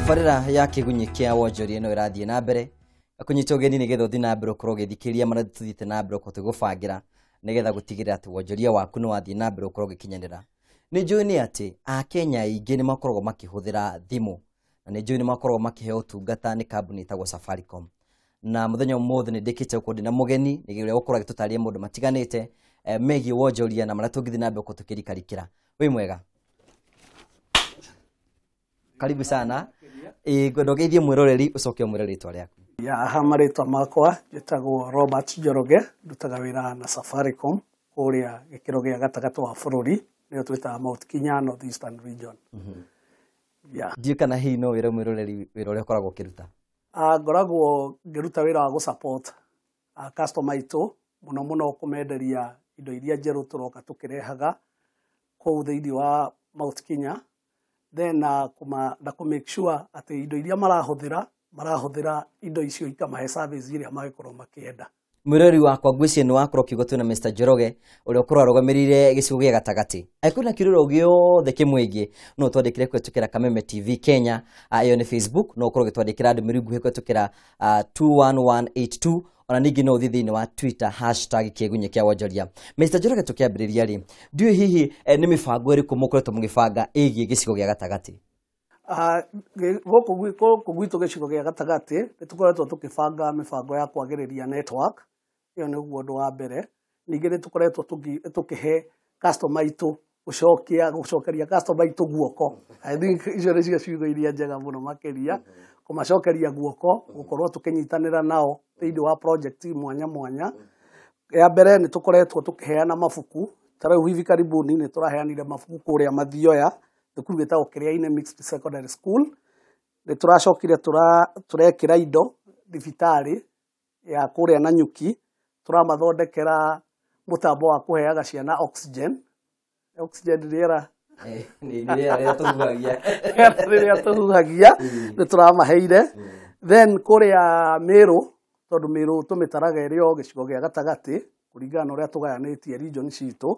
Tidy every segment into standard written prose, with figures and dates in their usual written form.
Tabarĩra ya kĩgunyi kĩa wonjoria ĩno ĩrathiĩ na mbere kũnyita ũgeni nĩgetha ũthiĩ na mbere ũkorwo ũgĩthikĩrĩria marĩa tũthiĩte na mbere ũkorwo tũgĩgũbangĩra nĩgetha gũtigĩrĩra atĩ wonjoria waku nĩ wathiĩ na mbere ũkorwo ũgĩkinyanĩra. Nĩ njũĩ nĩ atĩ Akenya aingĩ nĩ makoragwo makĩhũthĩra thimũ na nĩ njũĩ nĩ makoragwo makĩheo ũtungata nĩ kambuni ĩtagwo Safaricom. Na mũthenya ũmũthĩ nĩ ndĩkĩte gũkorwo ndĩna mũgeni ũrĩa ũkorwo agĩtũtarĩria maũndũ matiganĩte megiĩ wonjoria na marĩa tũngĩthiĩ na mbere gũkorwo tũkĩrikarikĩra. Wĩ mwega? Karibu sana. Ngwenda ũgeithie mwĩroreri ũcoke ũmwĩre rĩtwa rĩaku. Ya haha marĩtwa makwa njĩtagwo Robert Njoroge, ndutaga wĩra na Safaricom kũrĩa gĩkĩro gĩa gatagatĩ wa bũrũri, nĩyo twĩtaga Mount Kenya North Eastern Region. Yeah. Ndiũĩ kana hihi no wĩre mwĩroreri wĩra ũrĩa ũkoragwo ũkĩruta. Ngoragwo ngĩruta wĩra wa gũ-support customer aitũ mũno mũno kũmenderia indo iria njerũ tũroka tũkĩrehaga kũu thĩinĩ wa Mount Kenya, then na kũ make sure atĩ indo iria marahũthĩra indo icio ikamahe service ĩrĩa mangĩkorwo makĩenda. Mwĩroreri wakwa, ngwĩciria nĩ wakorwo ũkiuga twĩna Mr Njoroge ũrĩa ũkorwo arũgamĩrĩire gĩcigo gĩa gatagatĩ. Angĩkorwo na kĩũria o gĩothe kĩmwĩgiĩ no ũtwandĩkĩre kũhĩtũkĩra Kameme TV Kenya, ĩyo nĩ Facebook, no ũkorwo ũgĩtwandĩkĩra ndũmĩrĩri nguhĩ kũhĩtũkĩra 21182, ona ningĩ no ũthiĩ thĩinĩ wa Twitter #kĩgunyĩ kĩa wonjoria. Mr Njoroge, tũkĩambĩrĩria rĩ, ndiũĩ hihi nĩ mĩbango ĩrĩkũ mũkoretwo mũgĩbanga ĩgiĩ gĩcigo gĩa gatagatĩ? Gũkũ gwitũ gĩcigo gĩa gatagatĩ nĩ tũkoretwo tũkĩbanga mĩbango ya kwagĩrĩria network, ĩyo nĩguo ũndũ wa mbere. Ningĩ nĩ tũkoretwo tũkĩhe customer aitũ gũcokeria customer aitũ guoko. I think icio nĩcio ciugo iria njega mũno makĩria, kũmacokeria guoko, gũkorwo tũkĩnyitanĩra nao thĩinĩ wa project mwanya mwanya. Ya mbere nĩ tũkoretwo tũkĩheana mabuku, ta rĩu hivi karibuni nĩ tũraheanire mabuku kũrĩa Mathioya, thukuru ĩtagwo Kĩrĩa-inĩ Mixed Secondary School. Nĩ tũracokire tũrekĩra indo thibitarĩ ya kũrĩa Nanyuki, tũramathondekera mũtambo wa kũheaga ciana oxygen. Oxygen rĩera Nĩ rĩera rĩrĩa tũhuhagia. Rĩrĩa tũhuhagia, nĩ tũramaheire. Then kũrĩa Meru, tondũ Meru tũmĩtaraga ĩrĩ o gĩcigo gĩa gatagatĩ kũringana na ũrĩa tũgayanĩtie region citũ,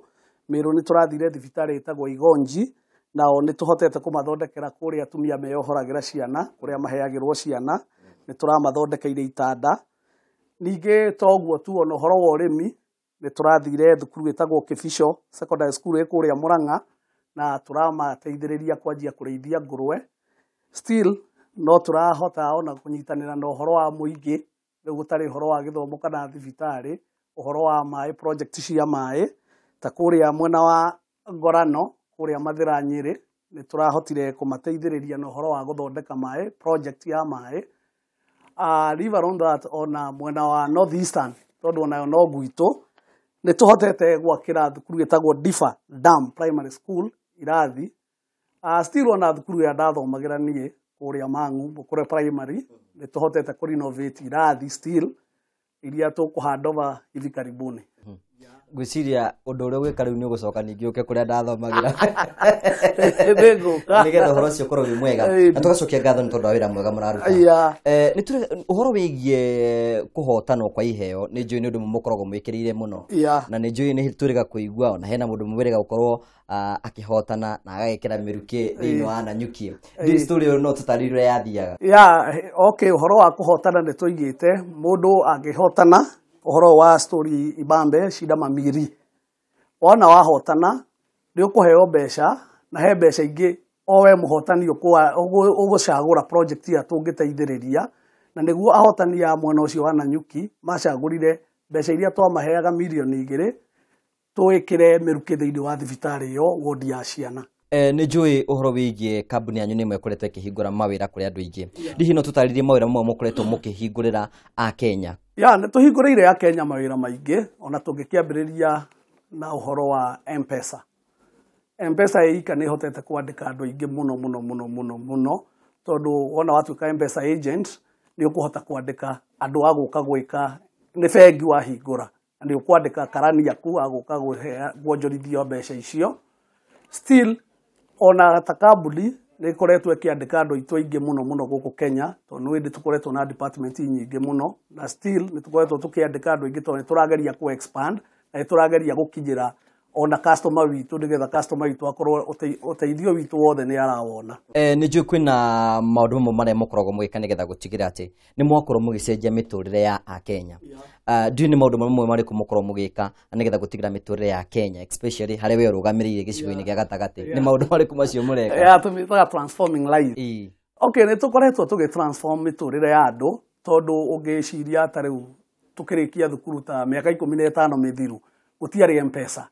Meru nĩ tũrathire thibitarĩ ĩtagwo Igonji, nao nĩ tũhotete kũmathondekera kũrĩa atumia meyohoragĩra ciana, kũrĩa maheagĩrwo ciana, nĩ tũramathondekeire itanda. Ningĩ to ũguo tu, ona ũhoro wa ũrĩmi nĩ tũrathire thukuru ĩtagwo Kĩbico Secondary School ĩ kũrĩa Mũrang'a, na tũramateithĩrĩria kwanjia kũrĩithia ngũrwe. Still no tũrahota ona kũnyitanĩra na ũhoro wa mũingĩ, rĩu gũtarĩ ũhoro wa gĩthomo kana thibitarĩ, ũhoro wa maĩ, project cia maĩ, ta kũrĩa mwena wa Ngorano, kũrĩa Mathĩra Nyĩrĩ, nĩ tũrahotire kũmateithĩrĩria na ũhoro wa gũthondeka maĩ, project ya maĩ. Leave alone that, ona mwena wa North Eastern, tondũ onayo no gwitũ, nĩ tũhotete gwakĩra thukuru ĩtagwo Difa Dam Primary School irathi. Still ona thukuru ĩrĩa ndathomagĩra niĩ kũrĩa Mang'u Bukure Primary, nĩ tũhotete kũ renovate irathi still iria tũkũ hand over hivi karibuni. Ngwĩciria ũndũ ũrĩa ũgwĩka rĩu nĩ ũgũcoka ningĩ ũke kũrĩa ndathomagĩra Nĩngũka. Nĩgetha ũhoro ũcio ũkorwo wĩ mwega na tũgacokia ngatho nĩ tondũ wa wĩra mwega mũraruta. Nĩ tũrĩ ũhoro wĩgiĩ kũhotanwo kwa iheo, nĩ njũĩ nĩ ũndũ mũkoragwo mwĩkĩrĩire mũno na nĩ njũĩ nĩ twĩrĩga kũigua ona hena mũndũ mwĩrĩga gũkorwo akĩhotana na agagĩkĩra mĩrukĩ thĩinĩ wa Nanyuki. Ndiũĩ story ĩyo no tũtarĩrie ũrĩa yathiaga. Yeah, okay, ũhoro wa kũhotana nĩ tũigĩte mũndũ angĩhotana, ũhoro wa story ibambe shida mamiri, wona wahotana nĩ ũkũheo mbeca, na he mbeca ingĩ o we mũhotani ũgũcagũra project ĩrĩa tũngĩteithĩrĩria, na nĩguo ahotani a mwena ũcio wa Nanyuki macagũrire mbeca iria twamaheaga 2 mirioni twĩkĩre mĩrukĩ thĩinĩ wa thibitarĩ ĩyo, wodi ya ciana. Nĩ njũĩ ũhoro wĩgiĩ kambuni yanyu nĩ ĩmwe ĩkoretwo ĩkĩhingũra mawĩra kũrĩ andũ aingĩ. Hihi no tũtarĩrie mawĩra mamwe mũkoretwo mũkĩhingũrĩra a Kenya? Ya, nĩ tũhingũrĩire Akenya mawĩra maingĩ, ona tũngĩkĩambĩrĩria na ũhoro wa M-Pesa. M-Pesa ĩika nĩ ĩhotete kwandĩka andũ aingĩ mũno mũno mũno mũno mũno, tondũ wona watuĩka M-Pesa agent nĩ ũkũhota kwandĩka andũ a gũka gwĩka, nĩ bengi wahingũra na nĩ ũkwandĩka karani aku a gũka kuonjorithio mbeca icio. Still ona ta kambuni nĩ ĩkoretwo ĩkĩandĩka andũ aitũ aingĩ mũno mũno gũkũ Kenya, tondũ nĩ hĩndĩ tũkoretwo na department nyingĩ mũno, na still nĩ tũkoretwo tũkĩandĩka andũ aingĩ tondũ nĩ tũrageria kũ expand na nĩ tũrageria gũkinyĩra Ona customer witũ, nĩgetha customer witũ akorwo ũteithio witũ wothe nĩ arawona. Nĩ njũĩ kwĩna maũndũ mamwe marĩa mũkoragwo mũgĩka nĩgetha gũtigĩrĩra atĩ nĩ mwakorwo mũgĩcenjia mĩtũrĩre ya akenya. Ndiũĩ nĩ maũndũ mamwe marĩkũ mũkoragwo mũgĩka nĩgetha gũtigĩrĩra mĩtũrĩre ya Kenya, especially harĩa we ũrũgamĩrĩire gĩcigo-inĩ gĩa gatagatĩ. Nĩ maũndũ marĩkũ macio mũreka? Yeah, tũmĩtaga transforming life. Okay, nĩ tũkoretwo tũgĩ transform mĩtũrĩre ya andũ, tondũ ũngĩciria ta rĩu tũkĩrĩkia thukuru ta mĩaka 15 mĩthiru, gũtiarĩ M-Pesa.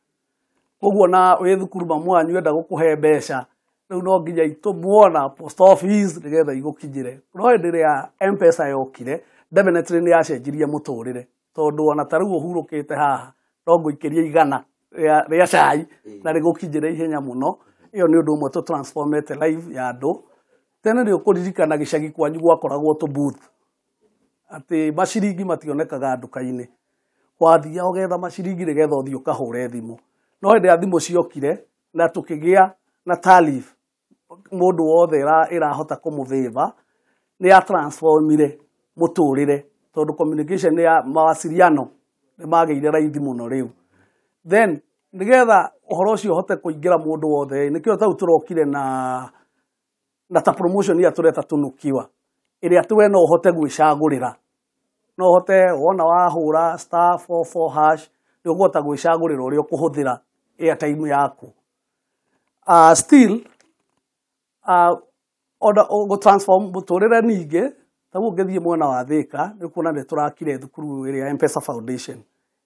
Koguo na wĩ thukuru mamu wanyu enda gũkũhe mbeca, rĩu no nginya itũmwo na post office nĩgetha igũkinyĩre. No hĩndĩ ĩrĩa M-Pesa yokire, definitely nĩ yacenjirie mũtũrĩre, tondũ ona ta rĩu ũhurũkĩte haha no ngũikĩrie 100 rĩa cai na rĩgũkinyĩre ihenya mũno. Ĩyo nĩ ũndũ ũmwe tũ transformete life ya andũ. Tene nĩ ũkũririkana gĩcagi kwanyu gwakoragwo tũ booth, atĩ maciringi mationekaga nduka-inĩ, wathiaga ũgetha maciringi nĩgetha ũthiĩ ũkahũre thimũ. No hĩndĩ ya thimũ ciokire na tũkĩgĩa na tariff mũndũ wothe ĩrahota kũmũthĩva, nĩ ya transformire mũtũrĩre, tondũ communication ya mawasiliano nĩ magĩire raithi mũno rĩu. Then nĩgetha ũhoro ũcio ũhote kũingĩra mũndũ wothe, nĩkĩo tau tũrokire na ta promotion ĩrĩa tũreta Tunukiwa, ĩrĩa atĩ we no ũhote gwĩcagũrĩra, no ũhote wona wahũra *44# nĩ ũkũhota gwĩcagũrĩra ũrĩa ũkũhũthĩra airtime yaku. Still ona gũ transform mũtũrĩre ningĩ, ta rĩu ũngĩthiĩ mwena wa Thĩka nĩ ũkuona nĩ tũrakire thukuru ĩrĩa ya M-Pesa Foundation,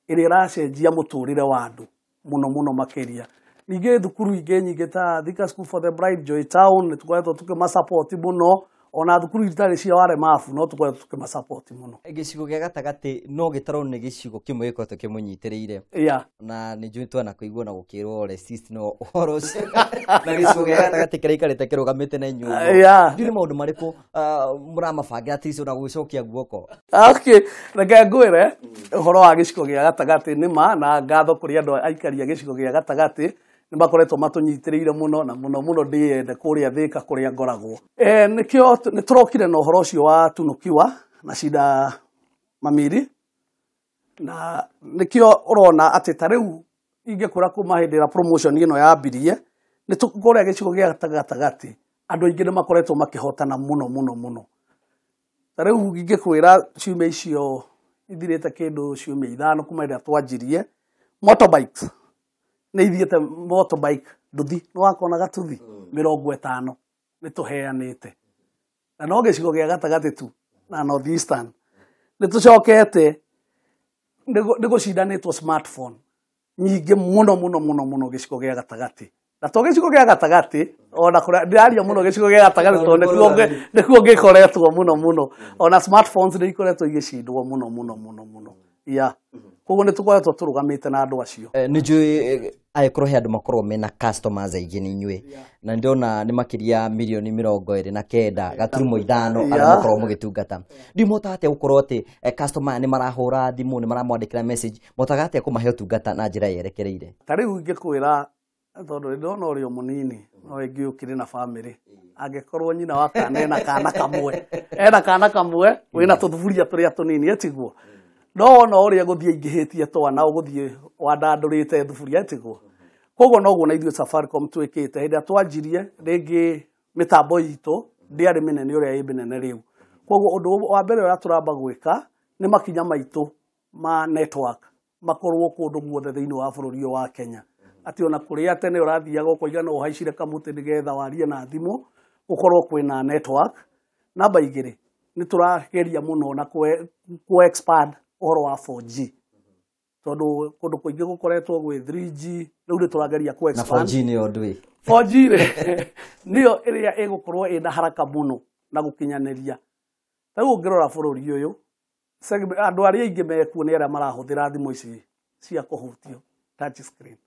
ĩrĩa ĩracenjia mũtũrĩre wa andũ mũno mũno makĩria. Ningĩ thukuru ingĩ nyingĩ ta Thika School for the Blind, Joy Town, nĩ tũkoretwo tũkĩmasupport mũno. Ona thukuru itarĩ cia waremabu no tũkoretwo tũkĩmasupport mũno. Gĩcigo gĩa gatagatĩ no gĩtarwo nĩ gĩcigo kĩmwe gĩkoretwo kĩmũnyitĩrĩire. Na nĩ njũĩ twana kũigua na gũkĩrwo resist no ũhoro ũcio na gĩcigo gĩa gatagatĩ kĩrĩa ikarĩte kĩrũgamĩte na inyuĩ. Ndiũĩ nĩ maũndũ marĩkũ mũramabangĩra atĩ na gũgĩcokia guoko. Okay, reke ngwĩre ũhoro wa gĩcigo gĩa gatagatĩ. Nĩ ma na ngatho kũrĩ andũ aikari a gĩcigo gĩa gatagatĩ, nĩ makoretwo matũnyitĩrĩire mũno na mũno mũno ndĩyende kũrĩa Thĩka kũrĩa ngoragwo. Nĩkĩo nĩ tũrokire na ũhoro ũcio wa Tunukiwa na Shida Mamiri, na nĩkĩo ũrona atĩ ta rĩu ingĩkũra kuma hĩndĩ ĩrĩa promotion ĩno yambirie, nĩ kũrĩa gĩcigo gĩa gatagatĩ andũ aingĩ nĩ makoretwo makĩhotana mũno mũno mũno. Ta rĩu ingĩkwĩra ciumia icio ithirĩte kĩndũ ciumia 5 kuma ĩrĩa twanjirie, motorbikes nĩ ithiĩte, motorbike nduthi nĩ wakona gatuthi 50 nĩ tũheanĩte, na no gĩcigo gĩa gatagatĩ tu na North Eastern. Nĩ tũcokete nĩ gũcindanĩtwo smartphone nyingĩ mũno mũno mũno mũno gĩcigo gĩa gatagatĩ, na to gĩcigo gĩa gatagatĩ, ona kũrĩa ndĩraria mũno gĩcigo gĩa gatagatĩ tondũ nĩkuo ngĩkoretwo mũno mũno. Ona smartphones nĩ ikoretwo igĩcindwo mũno mũno mũno mũno. Yeah, koguo nĩ tũkoretwo tũrũgamĩte na andũ acio. Nĩ njũĩ angĩkorwo he andũ makoragwo mena customers aingĩ nĩ inyuĩ, na ndĩrona nĩ makĩria mirioni 29.5 arĩa makoragwo mũgĩtungata. Ndiũ mũhotaga atĩa gũkorwo atĩ customer nĩ marahũra thimũ, nĩ maramwandĩkĩra message, mũhotaga atĩa kũmahe ũtungata na njĩra yerekereire? Ta rĩu ingĩkwĩra, tondũ nĩ ndĩrona ũrĩ o mũnini, no rĩngĩ ũkĩrĩ na bamĩrĩ, angĩkorwo nyina wa kana ena kana kamwe, ena kana kamwe wĩna tũthuburia tũrĩa tũnini, ĩtiguo no wona ũrĩa gũthiĩ aingĩhĩtie twana ũgũthiĩ wandandũrĩte thuburia, ĩtiguo. Koguo noguo na ithuĩ Safaricom twĩkĩte. Hĩndĩ ĩrĩa twanjirie rĩngĩ mĩtambo itũ ndĩarĩ mĩnene ũrĩa ĩ mĩnene rĩu. Koguo ũndũ wa mbere ũrĩa tũramba gwĩka nĩ makinya maitũ ma network makorwo kũndũ guothe thĩinĩ wa bũrũri ũyũ wa Kenya, atĩ ona kũrĩa tene ũrathiaga ũkoiga no ũhaicire kamũtĩ nĩgetha warie na thimũ, gũkorwo kwĩna network. Namba 2, nĩ tũrageria mũno na kũ expand ũhoro wa 4G, tondũ kũndũ kũingĩ gũkoretwo gwĩ 3G, rĩu nĩ tũrageria kũ Na expand. 4G nĩyo ndũĩ? 4G rĩ, nĩyo ĩrĩa ĩgũkorwo ĩna haraka mũno na gũkinyanĩria. Ta rĩu ũngĩrora bũrũri ũyũ, andũ arĩa aingĩ mekuo nĩ arĩa marahũthĩra thimũ ici cia kũhutio, touch screen,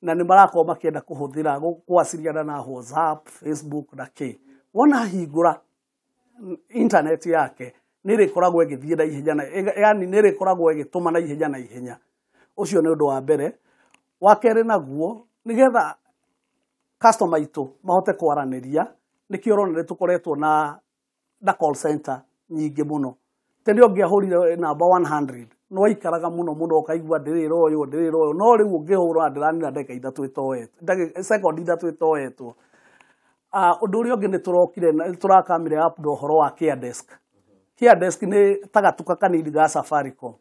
na nĩ marakorwo makĩenda kũhũthĩra kũwasiliana na WhatsApp, Facebook na kĩ. Wona hingũra internet yake nĩ ĩrĩkoragwo ĩgĩthiĩ na ihenya, na yani nĩ ĩrĩkoragwo ĩgĩtũma na ihenya na ihenya. Ũcio nĩ ũndũ wa mbere. Wa kerĩ naguo, nĩgetha customer aitũ mahote kwaranĩria, nĩkĩo ũrona nĩ tũkoretwo na call center nyingĩ mũno. Tene ũngĩahũrire namba 100 no aikaraga mũno mũno ũkaigua ndĩrĩra ũyũ ndĩrĩra ũyũ, no rĩu ũngĩhũra ndĩranina ndagĩka ithatũ ĩtoetwo, sekondi ithatũ ĩtoetwo. Ũndũ ũrĩa ũngĩ nĩ tũrokire tũrakamire up na ũhoro wa care desk. Care desk nĩ ta gatuka kanini ga Safaricom.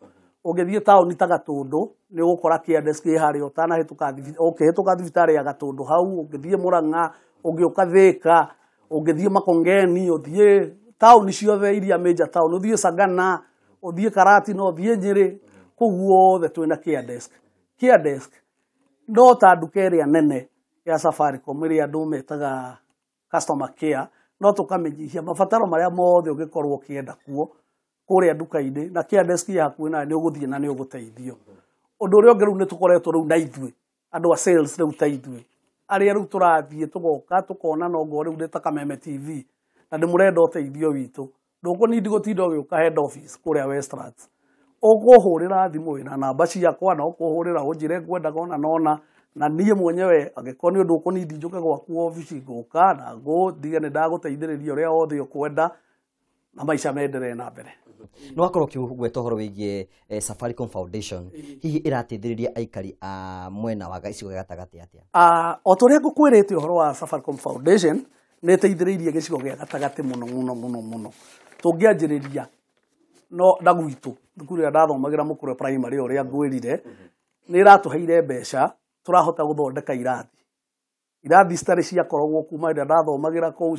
Ũngĩthiĩ taũni ta Gatũndũ nĩ ũgũkora care desk ĩ harĩa ũtanahĩtũka ũkĩhĩtũka thibitarĩ ya Gatũndũ hau, ũngĩthiĩ Mũrang'a, ũngĩũka Thĩka, ũngĩthiĩ Makongeni, ũthiĩ taũni ciothe iria major town, ũthiĩ Sagana, ũthiĩ Karatina, ũthiĩ Nyĩrĩ, kũu guothe twĩna care desk. Care desk no ta nduka ĩrĩa nene ya Safaricom ĩrĩa andũ metaga customer care, no tũkamĩnyihia mabataro marĩa mothe ũngĩkorwo ũkĩenda kuo kũrĩa nduka-inĩ, na care desk ĩ hakuhĩ nawe nĩ ũgũthiĩ na nĩ ũgũteithio. Ũndũ ũrĩa ũngĩ rĩu nĩ tũkoretwo rĩu na ithuĩ andũ a sales rĩu ta ithuĩ arĩa rĩu tũrathiĩ tũgoka tũkona nongo rĩu nĩ ta Kameme TV na nĩ mũrenda ũteithio witũ, ndũkũnindi gũtinda ũgĩũka head office kũrĩa Westlands, ũkũhũrĩra thimũ wĩna namba ciakwa na ũkũhũrĩra ũnjĩre ngwendaga ona nona, na niĩ mwenyewe angĩkorwo nĩ ũndũ ũkũnindi njũke gwaku obici ngũka na ndige nĩ ndagũteithĩrĩria ũrĩa wothe ũkwenda na maica menderee na mbere. Nĩ wakorwo ũkĩgweta ũhoro wĩgiĩ Safaricom Foundation, hihi ĩrateithĩrĩria aikari a mwena wa gĩcigo gĩa gatagatĩ atĩa? O ta ũrĩa ngũkwĩrĩte ũhoro wa Safaricom Foundation nĩ ĩteithĩrĩirie gĩcigo gĩa gatagatĩ mũno mũno mũno mũno. Tũngĩanjĩrĩria no na gwitũ thukuru ĩrĩa ndathomagĩra Mũkũrwe primary ũrĩa ngwĩrire, nĩ ĩratũheire mbeca tũrahota gũthondeka irathi. Irathi citarĩ ciakoragwo kuma ĩrĩa ndathomagĩra kũu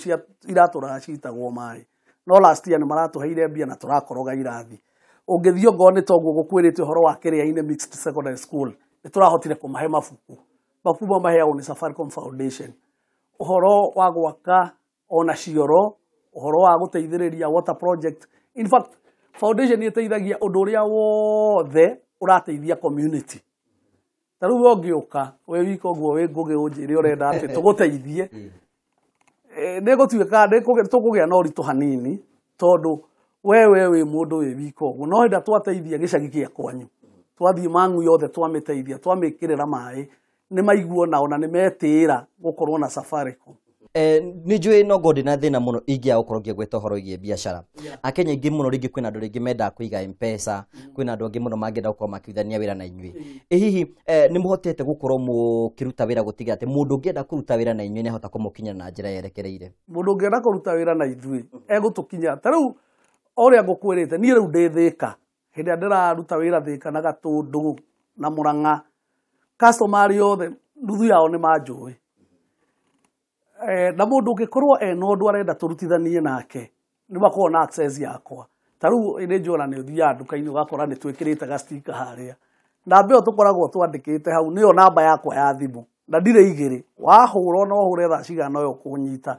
iratũraga citagwo maĩ, no last year nĩ maratũheire mbia na tũrakoroga irathi. Ũngĩthiĩ ongorwo nĩ toguo gũkwĩrĩte ũhoro wa Kĩrĩa-inĩ Mixed Secondary School, nĩ tũrahotire kũmahe mabuku. Mabuku mau maheagwo nĩ Safaricom Foundation. Ũhoro wa gwaka ona cioro, ũhoro wa gũteithĩrĩria water project. In fact, foundation ĩteithagia ũndũ ũrĩa wothe ũrateithia community. Ta rĩu we ũngĩũka wĩ wika ũguo wĩ Ngũgĩ ũnjĩre ũrenda atĩ tũgũteithie, nĩ gũtuĩka tũkũgĩa na ũritũ hanini tondũ we wĩ mũndũ wĩ wika ũguo, no hĩndĩ ĩrĩa twateithia gĩcagi gĩa kwanyu, twathiĩ Mang'u yothe twamĩteithia, twamĩkĩrĩra maĩ, nĩ maiguo nao na nĩ metĩĩra gũkorwo na Safaricom. Nĩ njũĩ no ngorwo ndĩna thĩna mũno ingĩaga gũkorwo ngĩgweta ũhoro wĩgiĩ biacara. Akenya aingĩ mũno rĩngĩ kwĩna andũ rĩngĩ mendaga kũiga M-Pesa, kwĩna andũ angĩ mũno mangĩenda gũkorwo makĩrutithania wĩra na inyuĩ. Ĩ hihi nĩ mũhotete gũkorwo mũkĩruta wĩra gũtiga atĩ mũndũ ũngĩenda kũruta wĩra na inyuĩ nĩ ahota kũmũkinyĩra na njĩra yerekereire? Mũndũ ũngĩenda kũruta wĩra na ithuĩ egũtũkinyĩra. Ta rĩu o ũrĩa ngũkwĩrĩte, niĩ rĩu ndĩ Thĩka, hĩndĩ ĩrĩa ndĩraruta wĩra Thĩka na Gatũndũ na Mũrang'a, customer arĩa othe nuthu yao nĩ manjũĩ. Na mũndũ ũngĩkorwo ena ũndũ arenda tũrutithanie nake, nĩ makoragwo na access yakwa. Ta rĩu nĩ njũĩ ona nĩ ũthiaga nduka-inĩ ũgakora nĩ twĩkĩrĩte ga sticker harĩa. Namba ĩyo tũkoragwo twandĩkĩte hau nĩyo namba yakwa ya thimũ, na ndirĩ igĩrĩ. Wahũra no ũhũre thaa cigana ũyũ ũkũnyita.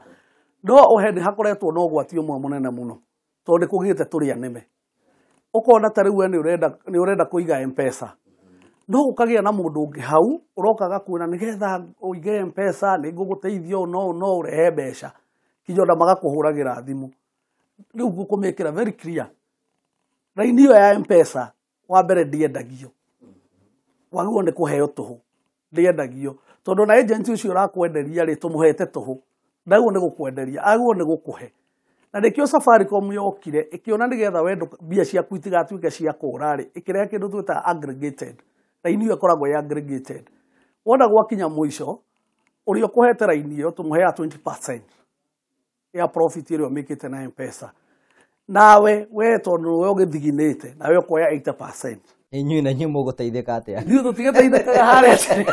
No ũhe nĩ hakoretwo na ũgwati ũmwe mũnene mũno, tondũ nĩ kũgĩte tũrĩa nĩme. Ũkona ta rĩu we nĩ ũrenda kũiga M-Pesa, no ũkagĩa na mũndũ ũngĩ hau ũroka agakwĩra nĩgetha ũige M-Pesa nĩ ngũgũteithia ũũ no no ũrehe mbeca, kinya ona magakũhũragĩra thimũ. Rĩu ngũkũmĩkĩra very clear, raini ĩyo ya M-Pesa wa mbere ndĩendagio, wagĩrĩirwo nĩ kũheo tũhũ, ndĩendagio tondũ na agent ũcio ũrakwenderia rĩ tũmũhete tũhũ, ndagĩrĩirwo nĩ gũkwenderia, agĩrĩirwo nĩ gũkũhe. Na nĩkĩo Safaricom yokire ĩkĩona nĩgetha we mbia ciaku itigatuĩke cia kũra rĩ, ĩkĩrehe kĩndũ twĩtaga aggregated. Raini ĩyo ĩkoragwo ĩ aggregated. Wona gwakinya mũico, ũrĩa ũkũhete raini ĩyo tũmũheaga 20% ya profit ĩrĩa ũmĩkĩte na M-Pesa. Nawe we tondũ nĩwe ũgĩthiginĩte, nawe ũkoya 80%. Inyuĩ na inyuĩ mũgũteithĩka atĩa? Ithuĩ tũtigĩteithĩkaga harĩa.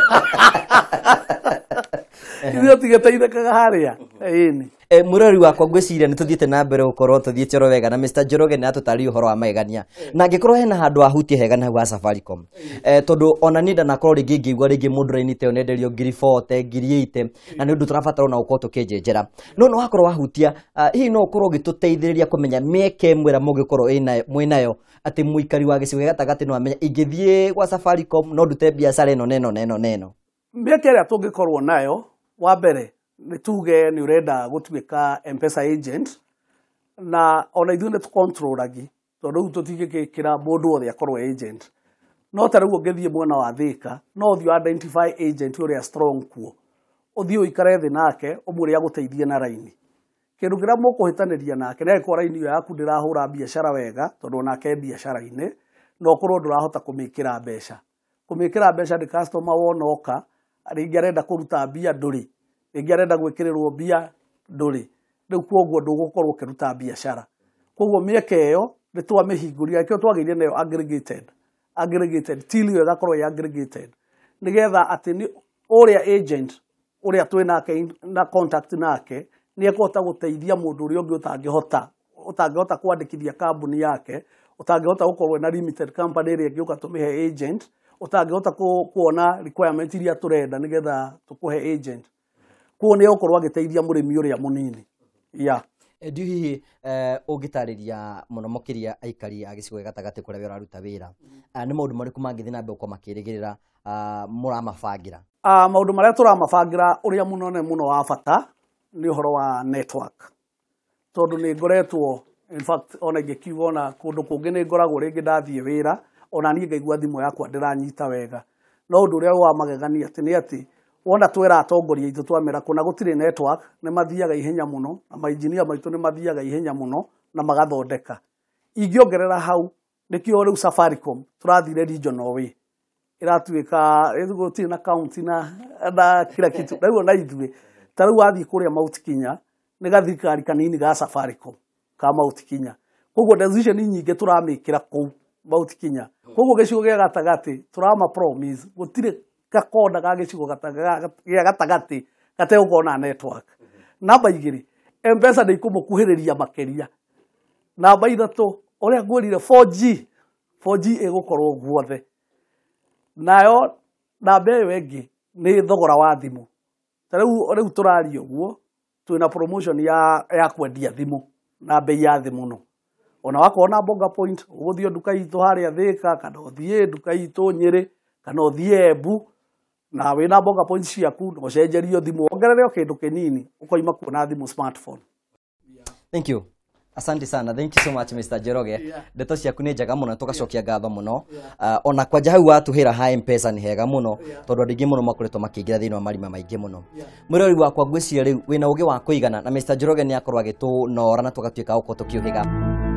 Ithuĩ tũtigĩteithĩkaga harĩa. Ĩni. Mũrori wakwa ngwĩciria nĩ tũthiĩte na mbere gũkorwo tũthiĩte oro wega na Mr. Njoroge nĩ atũtarĩria ũhoro wa magegania, na angĩkorwo hena handũ ahutie hega na hau ha Safaricom, tondũ ona niĩ ndanakorwo rĩngĩ ngĩigua rĩngĩ mũndũ raini ta ĩyo nĩenderio ngiri 40, ngiri 80, na nĩ ũndũ tũrabatara ona gũkorwo tũkĩnjenjera. No nĩ wakorwo wahutia, hihi no ũkorwo ũgĩtũteithĩrĩria kũmenya mĩeke ĩmwe ĩrĩa mũngĩkorwo mwĩnayo atĩ mũikari wa gĩcigo gĩa gatagatĩ no amenye ingĩthiĩ gwa Safaricom no ndute biacara ĩno na ĩno na ĩno na ĩno? Mĩeke ĩrĩa tũngĩkorwo nayo, wa mbere nĩ tuge nĩ ũrenda gũtuĩka M-Pesa agent, na ona ithuĩ nĩ tũcontrolagi tondũ rĩu tũtingĩkĩra mũndũ wothe akorwo agent. No ta rĩu ũngĩthiĩ mwena wa Thĩka, no ũthiĩ identify agent ũrĩa strong kuo, ũthiĩ ũikare thĩ nake ũmwĩre agũteithie na raini. Kĩndũ kĩrĩa mũkũhĩtanĩria nake nĩ angĩkorwo raini ĩyo yaku ndĩrahũra biacara wega, tondũ onake e biacara-inĩ, na ũkorwo ndũrahota kũmĩkĩra mbeca. Kũmĩkĩra mbeca nĩ customer wona oka, rĩngĩ arenda kũruta mbia ndũrĩ, rĩngĩ arenda gwĩkĩrĩrwo mbia ndũrĩ, rĩu koguo ndũgũkorwo ũkĩruta biacara. Koguo mĩeke ĩyo nĩ twamĩhingũrire, nĩkĩo twagĩire nayo aggregated, aggregated till ĩyo ĩgakorwo ĩ aggregated, nĩgetha atĩ nĩ ũrĩa agent ũrĩa twĩ nake na contact nake nĩ ekũhota gũteithia mũndũ ũrĩa ũngĩ ũtangĩhota kwandĩkithia kambuni yake, ũtangĩhota gũkorwo na limited company ĩrĩa ĩngĩũka tũmĩhe agent, ũtangĩhota kuona requirement iria tũrenda nĩgetha tũkũhe agent. Koguo nĩ egũkorwo agĩteithia mũrĩmi ũrĩa mũnini. Yeah. Ndiũ hihi ũngĩtarĩria mũno makĩria aikari a gĩcigo gĩa gatagatĩ kũrĩa we ũraruta wĩra, nĩ maũndũ marĩkũ mangĩthiĩ na mbere gũkorwo makĩrĩgĩrĩra mũramabangĩra? Maũndũ marĩa tũramabangĩra ũrĩa mũnene mũno wa bata nĩ ũhoro wa network, tondũ nĩ ngoretwo in fact ona ingĩkiuga ona kũndũ kũngĩ nĩ ngoragwo rĩngĩ ndathiĩ wĩra ona niĩ ngaigua thimũ yakwa ndĩranyita wega, no ũndũ ũrĩa wa magegania atĩ nĩ atĩ wona twera atongoria aitũ twamera kũna gũtirĩ network, nĩ mathiaga ihenya mũno na mainjinia maitũ nĩ mathiaga ihenya mũno na magathondeka. Ingĩongerera hau nĩkĩo rĩu Safaricom tũrathire regional way, ĩratuĩka gũtirĩ na county na kila kitu. Rĩu ona ithuĩ ta rĩu wathiĩ kũrĩa Mount Kenya nĩ gathirikari kanini ga Safaricom ka Mount Kenya, koguo decision nyingĩ tũramĩkĩra kũu Mount Kenya. Koguo gĩcigo gĩa gatagatĩ tũrama promise gũtirĩ gakona ga gĩcigo gĩa gatagatĩ gategũkorwo na network. Namba igĩrĩ, M-Pesa nĩ ikũmũkuhĩrĩria makĩria. Namba ithatũ, ũrĩa ngwĩrire 4G, 4G ĩgũkorwo guothe. Nayo namba ĩyo ĩngĩ nĩ thogora wa thimũ. Ta rĩu tũraria ũguo twĩna promotion ya kwendia thimũ na bei ya thĩ mũno. Ona wakorwo na Bonga Point, ũgũthiĩ nduka itũ harĩa Thĩka, kana ũthiĩ nduka itũ Nyĩrĩ, kana ũthiĩ Embu, na wĩna Bonga Point ciaku na ũcenjerio thimũ, wongerere o kĩndũ kĩnini, ũkoima kuo na thimũ smartphone. Thank you. Asante sana. Thank you so much Mr. Njoroge. Ndeto ciaku nĩ njega mũno, tũgacokia ngatho mũno. Ona kwanja hau watũhĩra ha M-Pesa nĩ hega mũno, tondũ andũ aingĩ mũno makoretwo makĩingĩra thĩinĩ wa marima maingĩ mũno. Mwĩrori wakwa ngwĩciria rĩu wĩna ũgĩ wa kũigana na Mr. Njoroge nĩ akorwo agĩtũnora na tũgatuĩka gũkorwo tũkĩũhĩga.